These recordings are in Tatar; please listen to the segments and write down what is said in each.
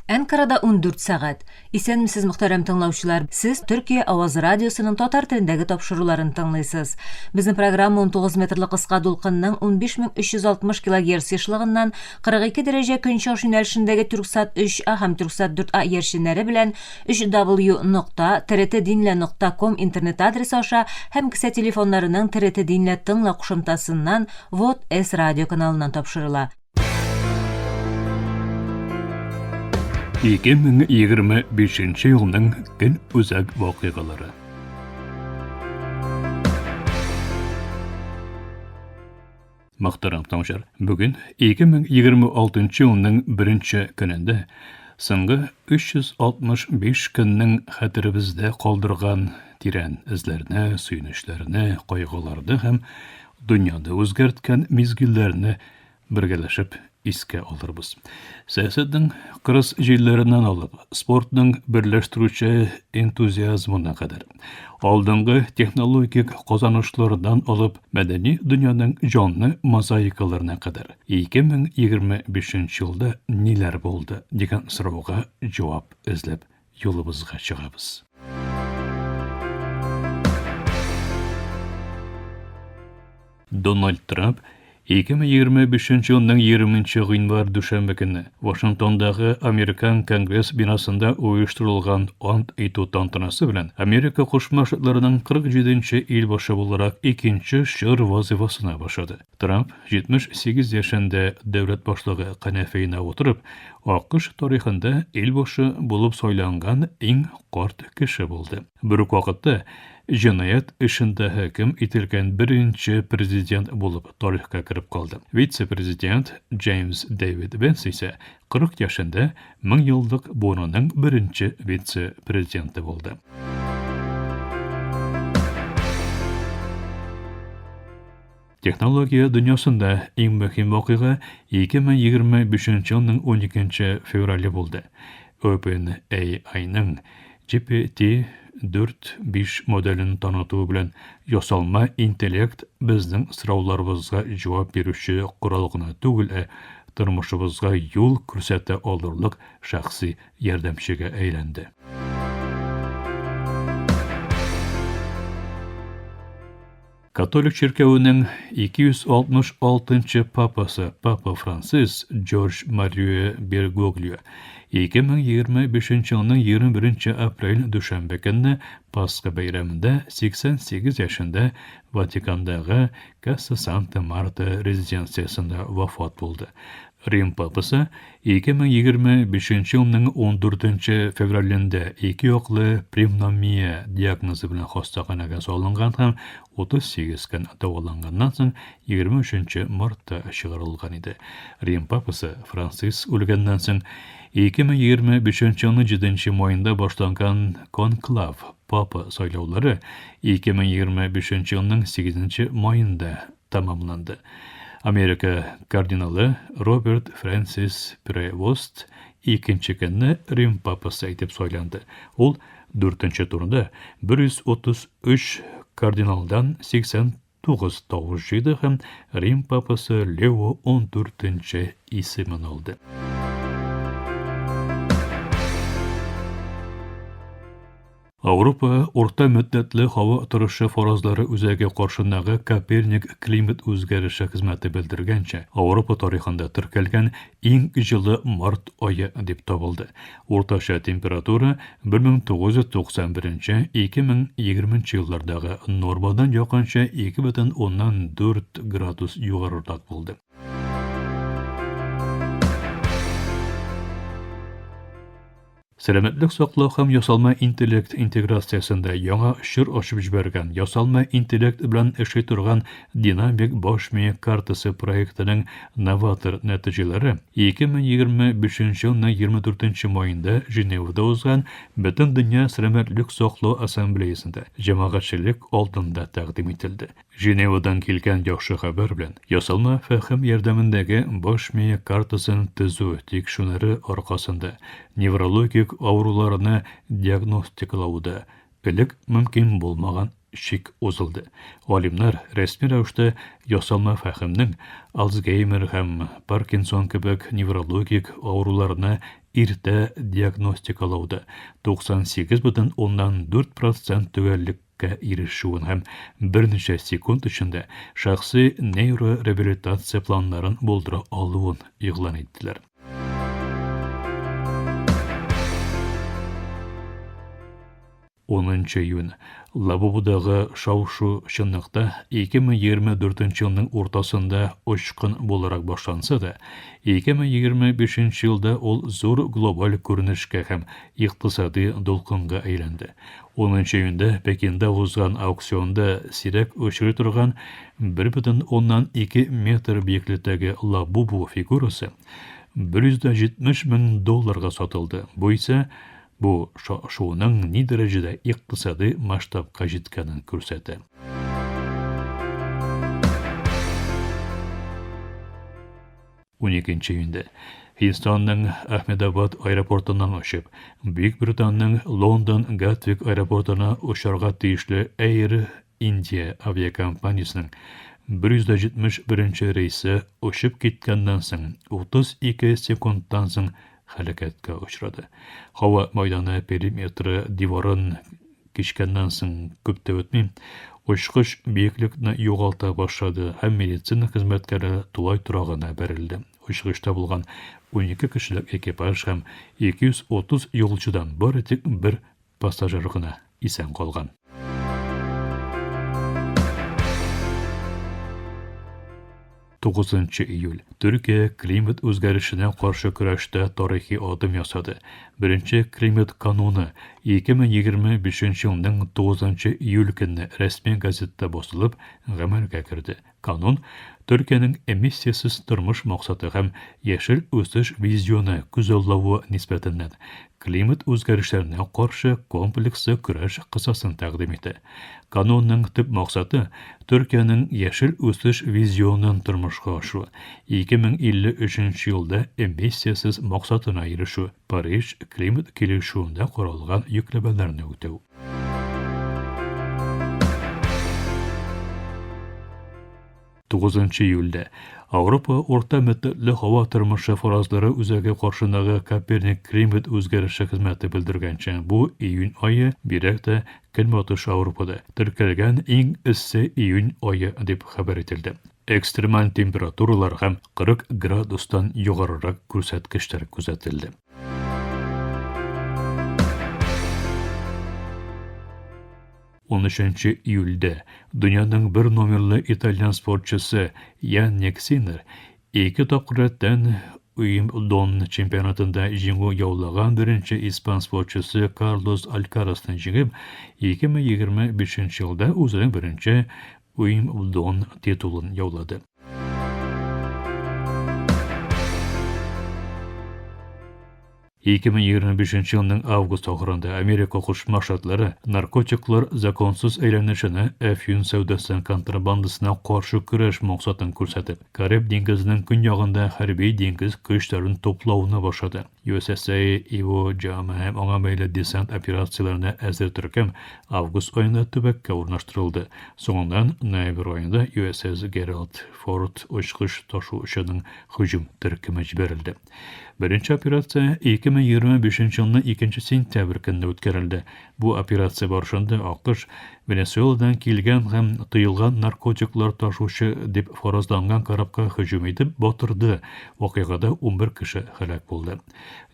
Әнкарада 14 сәгать. Исәнмесез, мөхтәрәм тыңлаучылар. Сез Төркия авазы радиосының татар телендәге тапшыруларын тыңлыйсыз. Безнең программа 19 метрлы кыска дулкынның 15360 килогерц ешлыгыннан 42 дәрәҗә көнчыгыш юнәлешендәге Түрксат 3А һәм Түрксат 4А иярченнәре белән 3w нокта trtdinle нокта ком интернет адресы аша һәм кесә телефоннарының TRT Dinle тыңла кушымтасыннан Вот С радио каналыннан тапшырыла. 2025 елның көн үзәк вакыйгалары. Мөхтәрәм тыңлаучылар, бүген 2026 елның беренче көнендә соңгы 365 көннең хәтеребездә калдырган тирән эзләрне, сөенечләрне, кайгыларны һәм дөньяны үзгәрткән мизгелләрне бергәләшеп искә алырбыз. Сәясәтнең кырыс җилләреннән алып, спортның берләштерүче энтузиазмына кадәр, алдынгы технологик казанышлардан алып, мәдәни дөньяның җанлы мозаикаларына кадәр 2025 елда ниләр булды дигән сорауга җавап эзләп юлыбызга чыгабыз. Дональд Трамп 2025 елның 20 гыйнвар дүшәмбе көнне Вашингтондагы Американ Конгресс бинасында оештырылган ант итү тантанасы белән Америка Кушма Штатларының 47 нче илбашы буларак икенче чор вазыйфасына башлады. Трамп 78 яшендә дәүләт башлыгы канәфәенә утырып, АКШ тарихында илбашы булып сайланган иң карт кеше булды. Бер үк вакытта җинаять эшендә хөкем ителгән беренче президент булып тарихка кереп калды. Вице-президент Джеймс Дэвид Венс исә 40 яшендә меңьеллык буынының беренче вице-президенты булды. Технология дөньясында иң мөһим вакыйга 2025 елның 12 феврале булды. OpenAI-ның GPT-4.5 моделен танытуы белән ясалма интеллект безнең сорауларыбызга җавап бирүче корал гына түгел, ә тормышыбызга юл күрсәтә алырлык шәхси ярдәмчегә әйләнде. Католик чиркәвенең 266 нчы папасы Папа Франциск Джордж Марио Бергоглио 2025 елның 21 апрель дүшәмбе көнне Пасха бәйрәмендә 88 яшендә Ватикандагы Каса Санта Марта резиденциясендә вафат булды. Рим папасы 2025 елның 14 февралендә ике яклы пневмония диагнозы белән хастаханәгә салынган һәм 38 көн дәваланганнан соң 23 мартта чыгарылган иде. Рим папасы Франциск үлгәннән соң 2025 елның 7 маенда башланган конклав папа сайлаулары 2025 елның 8 маенда тәмамланды. Америка кардиналы Роберт Фрэнсис Превост икенче көнне Рим папасы итеп сайланды. Ул дүртенче турында 133 кардиналдан 89 тавыш җыйды һәм Рим папасы Лео XIV исемен алды. Ауропа урта мөддәтле һава торышы фаразлары үзәге каршындагы Коперник климат үзгәреше хезмәте белдергәнчә, Ауропа тарихында теркәлгән иң җылы март ае дип табылды. Уртача температура 1991-2020 еллардагы нормадан якынча 2,4 градус югарырак булды. Сәламәтлек саклау һәм ясалма интеллект интеграциясендә яңа чор ачып җибәргән ясалма интеллект белән эшли торган динамик баш мие картасы проектының новатор нәтиҗәләре 2025 елның 24 маенда Женевада узган Бөтендөнья сәламәтлек саклау ассамблеясында җәмәгатьчелек алдында тәкъдим ителде. Женевадан килгән яхшы хәбәр белән, ясалма фәһем ярдәмендәге баш мие картасын төзү тикшерүләре аркасында неврологик авыруларны диагностикалауда элек мөмкин булмаган чик узылды. Галимнәр рәсми рәвештә ясалма фәһемнең Альцгеймер һәм Паркинсон кебек неврологик авыруларны иртә диагностикалауда 98,4 процент төгәллеккә ирешүен һәм берничә секунд эчендә шәхси нейрореабилитация планнарын булдыра алуын игълан иттеләр. Унынчы июнь. Лабубудагы шау-шу чынлыкта 2024 елның уртасында очкын буларак башланса да, 2025 елда ул зур глобаль күренешкә һәм икътисади дулкынга әйләнде. Унынчы июньдә Пекинда узган аукционда сирәк очрый торган 1,2 метр биеклектәге Лабубу фигурасы 170 мең долларга сатылды, бу исә Бу шашуның ни дәрәҗәдә икътисадый масштабка җиткәнен күрсәтә. Уникенче июньдә Һиндстанның Әхмедабад аэропортыннан очып, Бөекбританның Лондон Гатвик аэропортына очарга тиешле Air India авиакомпаниясенең 171 нче рейсы очып киткәннән соң 32 секундтан соң һәлакәткә очрады. Һава майданы периметры диварын кичкәннән соң күп тә үтми, очкыч биеклекне югалта башлады һәм медицина хезмәткәре тулай торагына бәрелде. Очкычта булган 12 кешелек экипаж һәм 230 юлчыдан бары тик бер пассажир гына исән калган. 9 июль. Төркия климат үзгәрешенә каршы көрәштә тарихи адым ясады. Беренче климат кануны 2025 елның 9 июль көнне рәсми газетта басылып, гамәлгә керде. Канун Төркиянең эмиссиясез тормыш максаты һәм яшел үсеш визионы күзаллавы нисбәтеннән климат үзгәрешләренә каршы комплекслы көрәш кысасын тәкъдим итә. Канунның төп максаты, Төркиянең яшел үсеш визионын тормышка ашыру, 2053 елда эмиссиясез максатына ирешү, Париж климат килешүендә каралган йөкләмәләрне үтәү. Тугызынчы июльдә Ауропа урта мөддәтле һава торышы фаразлары үзәге каршындагы Коперник климат үзгәреше хезмәте белдергәнчә, бу июнь ае бигрәк тә Көнбатыш Ауропада теркәлгән иң эссе июнь ае дип хәбәр ителде. Экстремаль температуралар һәм 40 градустан югарырак күрсәткечләр күзәтелде. 13 июльдә дөньяның бер номерлы итальян спортчысы Янник Синнер ике тапкыр рәттән Уимблдон чемпионатында җиңү яулаган беренче испан спортчысы Карлос Алькарасны җиңеп, 2025 елда үзенең беренче Уимблдон титулын яулады. 2025 елның август ахырында Америка Кушма Штатлары наркотиклар законсыз әйләнешенә, әфьюн сәүдәсе контрабандасына каршы көрәш максатын күрсәтеп, Кариб диңгезенең көньягында хәрби диңгез көчләрен туплауны башлады. USSA Иво Джама һәм аңа бәйле десант операцияләренә әзер төркем август аенда төбәккә урнаштырылды. Соңыннан ноябрь аенда USS Gerald Ford очкыч ташучының һөҗүм төркеме җибәрелде. Беренче операция 2025 елның 2 сентябрь көнендә үткәрелде. Бу операция барышында АКШ Венесуэладан килгән һәм тыелган наркотиклар ташучы дип фаразланган корабка һөҗүм итеп батырды. Вакыйгада 11 кеше һәлак булды.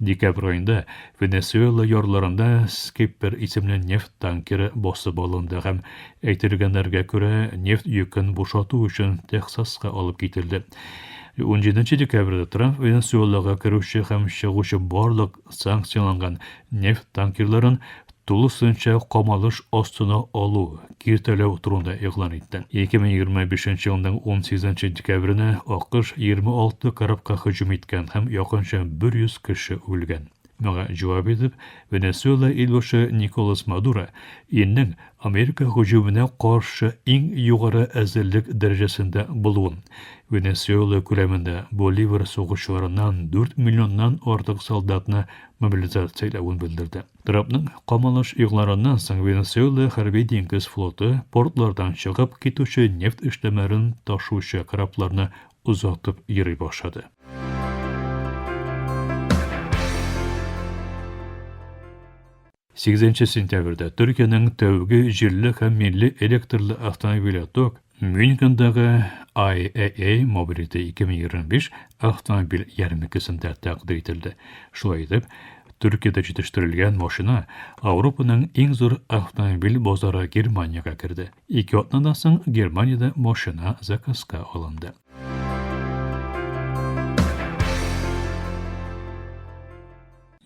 Декабрь аенда Венесуэла ярларында Скиппер исемле нефть танкеры басып алынды һәм, әйтелгәннәргә күрә, нефть йөкен бушату өчен Техаска алып кителде. 17 декабрьдә Трамп Венесуэлага керүче һәм чыгучы барлык санкцияләнгән нефть танкерларын тулысынча камалыш астына алу, киртәләү турында игълан итте. 2025 елның 18 декабренә АКШ 26 корабка һөҗүм иткән һәм якынча 100 кеше үлгән. Моңа җавап итеп, Венесуэла илбашы Николас Мадуро илнең Америка һөҗүменә каршы иң югары әзерлек дәрәҗәсендә булуын, Венесуэла күләмендә Боливар сугышчыларыннан 4 миллионнан артык солдатны мобилизацияләвен белдерде. Трампның камалыш игъланыннан соң Венесуэла хәрби-диңгез флоты портлардан чыгып китүче нефть эшләмәләрен ташучы корабларны озатып йөри башлады. 8 сентябрьдә Төркиянең тәүге җирле һәм милли электрлы автомобиле ТОК Мюнхендагы IAA Mobility 2025 автомобиль ярминкәсендә тәкъдир ителде. Шулай итеп, Төркиядә җитештерелгән машина Ауропаның иң зур автомобиль базары Германиягә керде. Ике атнадан соң Германиядә машина заказга алынды.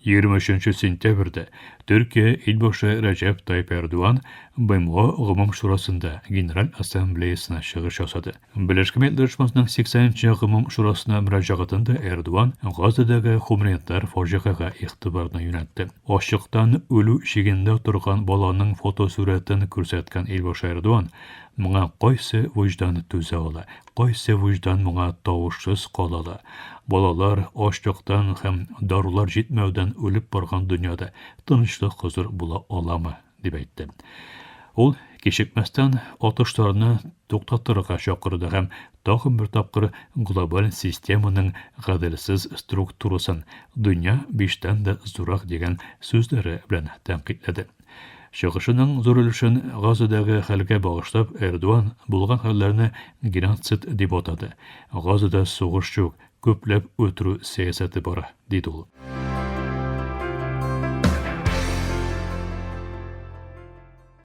23 сентябрьдә Төркия илбашы Рәҗәп Тайип Эрдоган БМО Гомум Шурасында Генераль Ассамблеясына чыгыш ясады. Берләшкән Милләтләр Оешмасының 80 нче Гомум Шурасына мөрәҗәгатендә Эрдоган Газадагы гуманитар фаҗигагә игътибарны юнәлтте. Ачлыктан үлү чигендә торган баланың фотосурәтен күрсәткән илбашы Эрдоган, Моңа кайсы вөҗдан түзә ала, Кайсы вөҗдан моңа тавышсыз кала ала? Балалар ачлыктан һәм дарулар җитмәүдән үлеп барган дөньяда тынычлык хозур була аламы? дип әйтте. Ул кичекмәстән атышларны туктатырга чакырды һәм тагын бер тапкыр глобаль системаның гаделсез структурасын дөнья биштән дә зуррак дигән сүзләре белән тәнкыйтьләде. Чыгышының зур өлешен Газадагы хәлгә багышлап, Эрдоган булган хәлләрне геноцид дип атады. Газада сугыш юк, күпләп үтерү сәясәте бара, диде ул.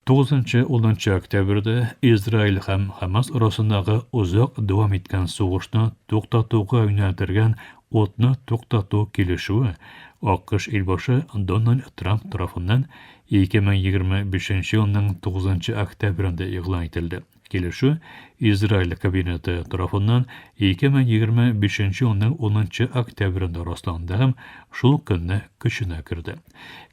Тугызынчы, унынчы октябрьдә Израиль һәм Хамас арасындагы озак дәвам иткән сугышны туктатуга юнәлдергән утны туктату килешүе АКШ илбашы Дональд Трамп тарафыннан 2025 елның 9 октябрендә игълан ителде. Килешү Израиль кабинеты тарафыннан 2025 елның 10 октябрендә расланды һәм шул ук көнне көченә керде.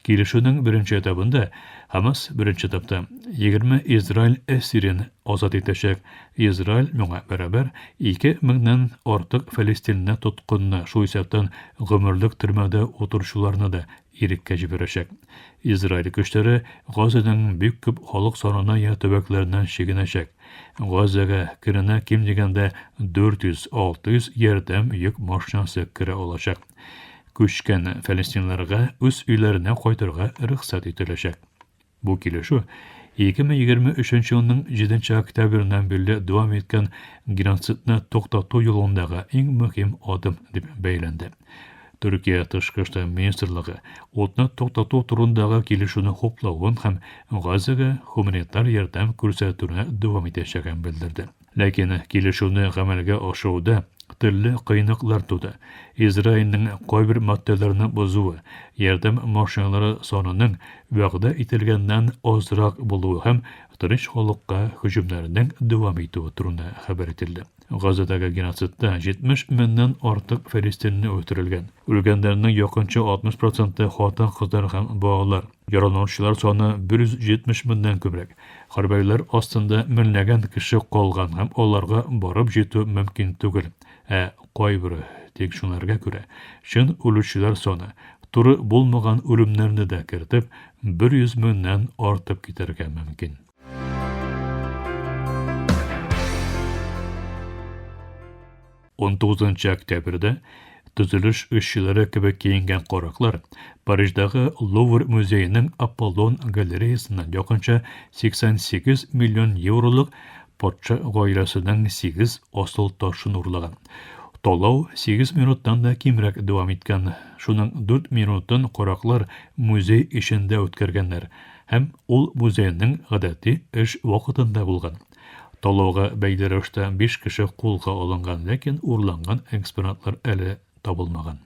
Килешүнең беренче этабында Хамас беренче этапта 20 Израиль әсирен азат итәчәк. Израиль моңа бәрабәр 2 меңнән артык фәлестинле тоткынны, шул исәптән гомерлек төрмәдә утыручыларны да иреккә җибәрәчәк. Израиль көчләре Газаның бик күп халык санына ия төбәкләреннән чигенәчәк. Газага көненә ким дигәндә 400-600 ярдәм йөк машинасы керә алачак. Күчкән фәлестинларга үз өйләренә кайтырга рөхсәт ителәчәк. Бу килешү 2023 елның 7 октябреннән бирле дәвам иткән геноцидны туктату юлындагы иң мөһим адым дип бәяләнде. Төркия Тышкы эшләр министрлыгы утны туктату турындагы килешүне хуплавын һәм Газага гуманитар ярдәм күрсәтүне дәвам итәчәген белдерде. Ләкин килешүне гамәлгә ашыруда төрле кыенлыклар туды. Израильнең кайбер маддәләрне бозуы, ярдәм машиналары санының вәгъдә ителгәннән азрак булуы һәм тыныч халыкка һөҗүмнәрнең дәвам итүе турында хәбәр ителде. Газадагы геноцидта 70 меңнән артык фәлестинле үтерелгән. Үлгәннәрнең якынча 60 проценты хатын-кызлар һәм балалар. Яраланучылар саны 170 меңнән күбрәк. Хәрбәйләр астында меңләгән кеше калган һәм аларга барып җитү мөмкин түгел. Ә кайбер тикшерүләргә күрә, чын үлүчеләр саны, туры булмаган үлемнәрне дә кертеп, 100 меңнән артып китәргә мөмкин. 19 октябрьдә төзелеш эшчеләре кебек киенгән караклар Париждагы Лувр музееның Аполлон галереясыннан якынча 88 миллион евролык патша гаиләсенең 8 асыл ташын урлаган. Талау 8 минуттан да кимрәк дәвам иткән. Шуның 4 минутын караклар музей эчендә үткәргәннәр һәм ул музейның гадәти эш вакытында булган. Талауга бәйле рәвештә биш кеше кулга алынган, ләкин урланган экспонатлар әле табылмаган.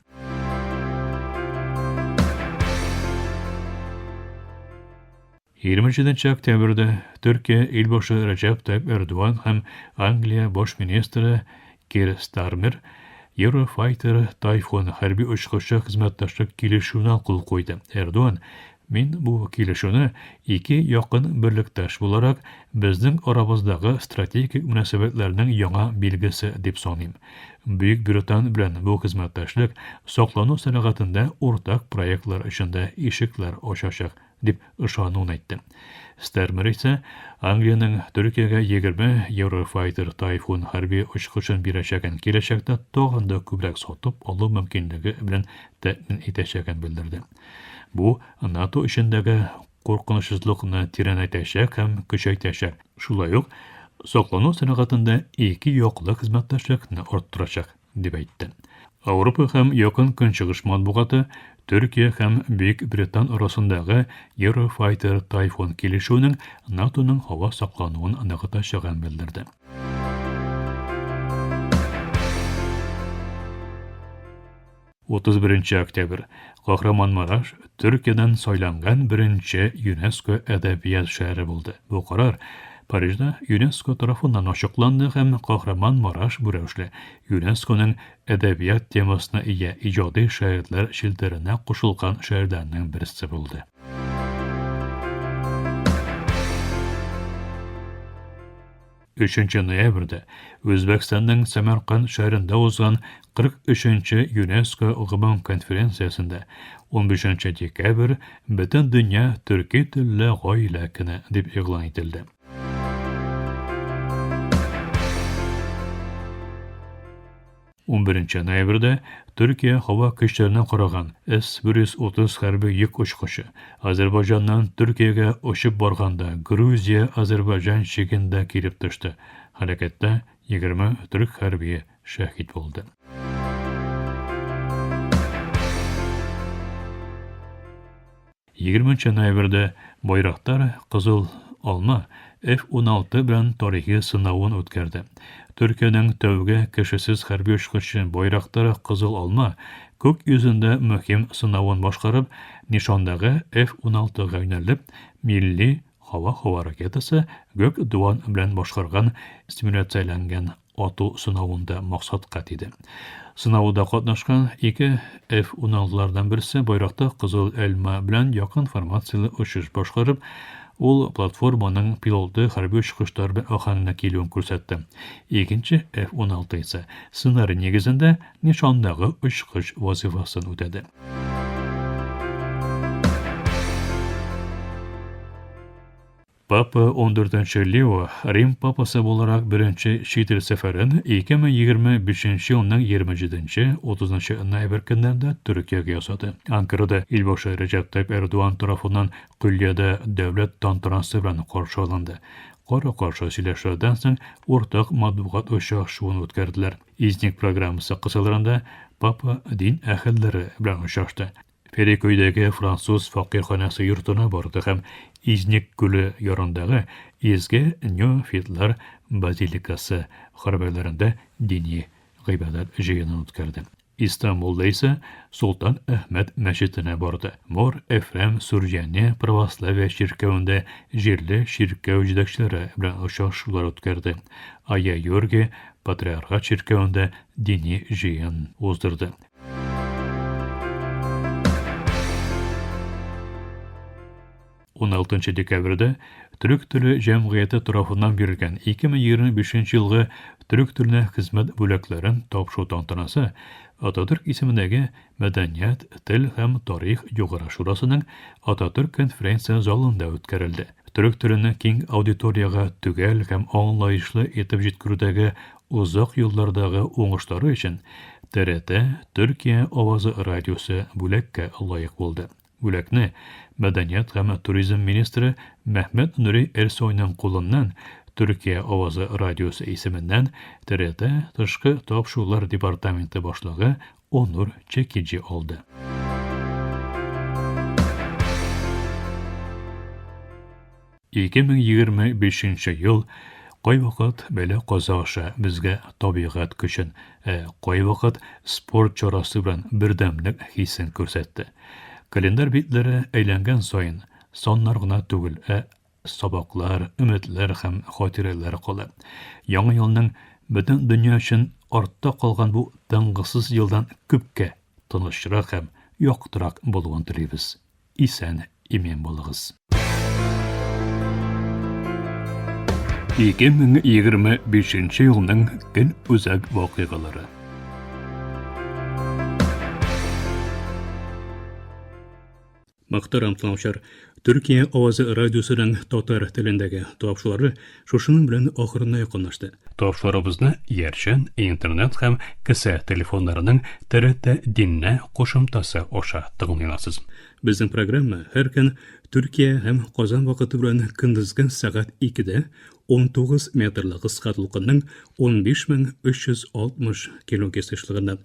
27 октябрьдә Төркия илбашы Рәҗәп Тайип Эрдоган һәм Англия баш министры Кир Стармер Eurofighter Typhoon хәрби очкычы хезмәттәшлек килешүенә кул куйды. Эрдоган Мин бу килешүне ике якын берлектәш буларак безнең арабыздагы стратегик мөнәсәбәтләрнең яңа билгесе дип саныйм. Бөек Британ белән бу хезмәттәшлек саклану сәнәгатендә уртак проектлар өчен дә ишекләр ачачак, дип ышануын әйтте. Стармер исә Англиянең Төркиягә 20 Eurofighter Typhoon хәрби очкычын бирәчәген, киләчәктә тагын да күбрәк сатып алу мөмкинлеге белән тәэмин итәчәген белдерде. Бу НАТО эчендәге куркынычсызлыкны тирәнәйтәчәк һәм көчәйтәчәк, шулай ук саклану сәнәгатендә ике яклы хезмәттәшлекне арттырачак, дип әйтте. Ауропа һәм Якын Көнчыгыш матбугаты Төркия һәм Бөек Британ арасындагы Eurofighter Typhoon килешүенең НАТОның һава саклануын ныгытачагын белдерде. 31 октябрь. Кахраманмараш Төркиядән сайланган беренче ЮНЕСКО әдәбият шәһәре булды. Бу карар Парижда ЮНЕСКО тарафыннан ачыкланды һәм Кахраманмараш бу рәвешле ЮНЕСКОның әдәбият темасына ия иҗади шәһәрләр челтәренә кушылган шәһәрләрнең берсе булды. Өченче ноябрьдә Үзбәкстанның Сәмәрканд шәһәрендә узган 43 нче ЮНЕСКО гомум конференциясендә 15 декабрь Бөтендөнья төрки телле гаилә көне дип игълан ителде. 11 ноябрьдә Төркия һава көчләренә караган С-130 хәрби йөк очкычы Азәрбайҗаннан Төркиягә очып барганда Грузия-Азәрбайҗан чигендә килеп төште. Һәлакәттә 20 төрек хәрбие шәһит булды. 20 ноябрьдә Байрактар Кызыл Алма F-16 белән тарихи сынавын үткәрде. Төркиянең тәүге кешесез хәрби очкычы Байрактар Кызыл Алма күк йөзендә мөһим сынавын башкарып, нишандагы F-16-га юнәлеп, милли һава-һава ракетасы Гөк-Дуан белән башкарган симуляцияләнгән ату сынавында максатка тиде. Сынауда катнашкан ике F-16-лардан берсе байракта Кызыл Эльма белән якын формацияле очыш башкарып, ул платформаның пилоты хәрби очкычлар белән аһәңенә килүен күрсәтте. Икенче F-16 исә сценарий нигезендә нишандагы очкыч вазифасын үтәде. Папа 14 Лео Рим папасы буларак беренче чит ил сәфәрен 2025 елның 27-30 ноябрь көннәрендә Төркиягә ясады. Анкарада илбашы Рәҗәп Тайип Эрдоган тарафыннан көллиядә дәүләт тантанасы белән каршы алынды. Кара-каршы сөйләшүләрдән соң уртак матбугат очрашуын үткәрделәр. Изник программасы кысаларында папа дин әһелләре белән очрашты. Ферикөйдәге француз факирханәсе йортына барды һәм Изник күле ярындагы Изге Неофитлар базиликасы хәрабәләрендә дини гыйбадәт җыенын үткәрде. Истанбулда исә Солтан Әхмәт мәчетенә барды. Мор Эфрем Сүрҗәне православие чиркәвендә җирле чиркәү җитәкчеләре белән очрашулар үткәрде. Айя Георгий патриархат чиркәвендә дини җыен уздырды. 16 декабрьдә Төрек теле җәмгыяте тарафыннан бирелгән 2025 елгы төрек теленә хезмәт бүләкләрен тапшыру тантанасы Ататөрк исемендәге Мәдәният, тел һәм тарих югары шурасының Ататөрк конференция залында үткәрелде. Төрек телене киң аудиториягә төгәл һәм аңлаешлы итеп җиткерүдәге Озак еллардагы уңышлары өчен ТРТ Төркия авазы радиосы бүләккә лаек булды. Бүләкне мәдәният һәм туризм министры Мәһмәт Нури Эрсойның кулыннан Төркия авазы радиосы исеменнән ТРТ тышкы тапшырулар департаменты башлыгы Онур Чекиджи алды. 2025 ел кайвакыт бәла-каза аша безгә табигать көчен, ә кайвакыт спорт чарасы белән бердәмлек хисен күрсәтте. Календарь битләре әйләнгән саен саннар гына түгел, ә сабаклар, өметләр һәм хатирәләр кала. Яңа елның бөтен дөнья өчен артта калган бу тынгысыз елдан күпкә тынычрак һәм яктырак булуын телибез. Исән имин булыгыз. 2025 елның көн үзәк вакыйгалары. Мөхтәрәм тыңлаучылар, Төркия авазы радиосының татар телендәге тапшырулары шушының белән ахырына якынлашты. Тапшыруларыбызны иярчен, интернет һәм кесә телефоннарының TRT Динне кушымтасы аша тыңлый аласыз. Безнең программа һәр көн Төркия һәм Казан вакыты белән көндезге сәгать 2-дә 19 метрлы кыска дулкынның 15360 килогерц ешлыгыннан.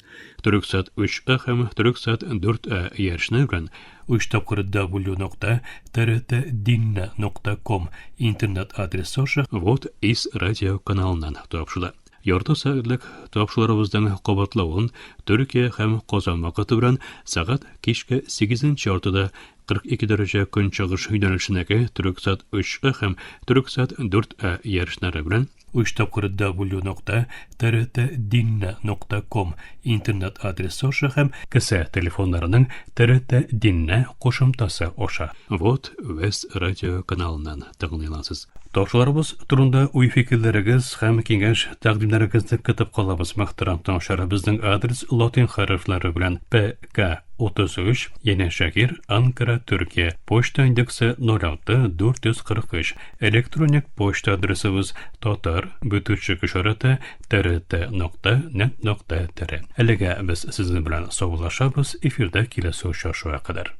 Төрексат 3А һәм Төрексат 4А иярчене белән 3 тапкыр w нокта trtdinne нокта ком интернет адресы аша Вот из радио каналыннан тапшырыла. Ярты сәгатьлек тапшыруларыбызның кабатлавын Төркия һәм Казан вакыты белән сәгать кичке 8 яртыда 42 дәрәҗә көнчыгыш юнәлешендәге Төрексат 3А һәм Төрексат 4А иярченнәре белән 3 тапкыр w нокта trtdinne нокта ком интернет адресы аша һәм кесә телефоннарының TRT Dinle кушымтасы аша Вот Вест радио каналыннан тыңлый аласыз. Тапшыруларыбыз турында уй-фикерләрегез һәм киңәш-тәкъдимнәрегезне көтеп калабыз. Мөхтәрәм тыңлаучылар, безнең адрес латин хәрефләре белән ПК 33, Янәшәһир, Анкара, Төркия. Почта индексы 06 443. Электроник почта адресыбыз татар бөтүчек ишарәте trt нокта нет нокта тр. Әлегә без сезнең белән саубуллашабыз, эфирдә киләсе очрашуга кадәр.